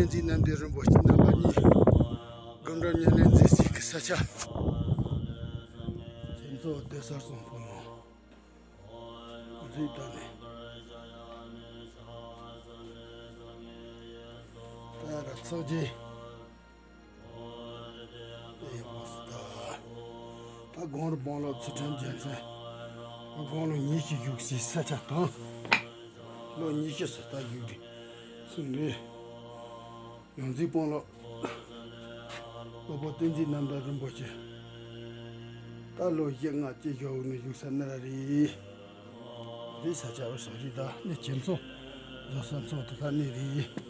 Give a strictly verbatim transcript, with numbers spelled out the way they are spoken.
འཛིན་རྣམ་འདྲེན་རིན་པོ་ཆེ་རྣམ་པ་གཉིས་སྒོམ་སྒྲུབ་ཉམས་ལེན་མཛད་སའི་གི་ས་ཆ། ཁྱེད་ཚོ་བདེ་སར་སོང་ཕོ་མོ་རིགས་ད་ནས་ད་ར་ཚོགས་རྗེས། ཨེ་ཡོ་སི་ད། ད་དགུང་ལོ་དཔང་ལོ་ཚུལ་ཁྲིམས་རྒྱལ་མཚན། དགུང་ལོ་ཉི་ཤུ་བཞུགས་སའི་ས་ཆ་དང་། ལོ་ཉི་ཤུ་སུ་ད་བཞུགས་དུས་སུ་འདི། ཡོངས་འཛིན་དཔང་ལོ། སློབ་དཔོན་བསྟན་འཛིན་རྣམ་གྲོལ་རིན་པོ་ཆེ། ད་ལོ་བཞི་ལྔ་ཅིག་ཞོག་ནས་བཞུགས་ས་ནི་ར་རེད། རེད་ས་ཆ་བ་ས་རེད་ད་ནི་ཁྱེད་ཚོ། བཟོ་ས་ཚོ་དེ་ད་ནི་རེད།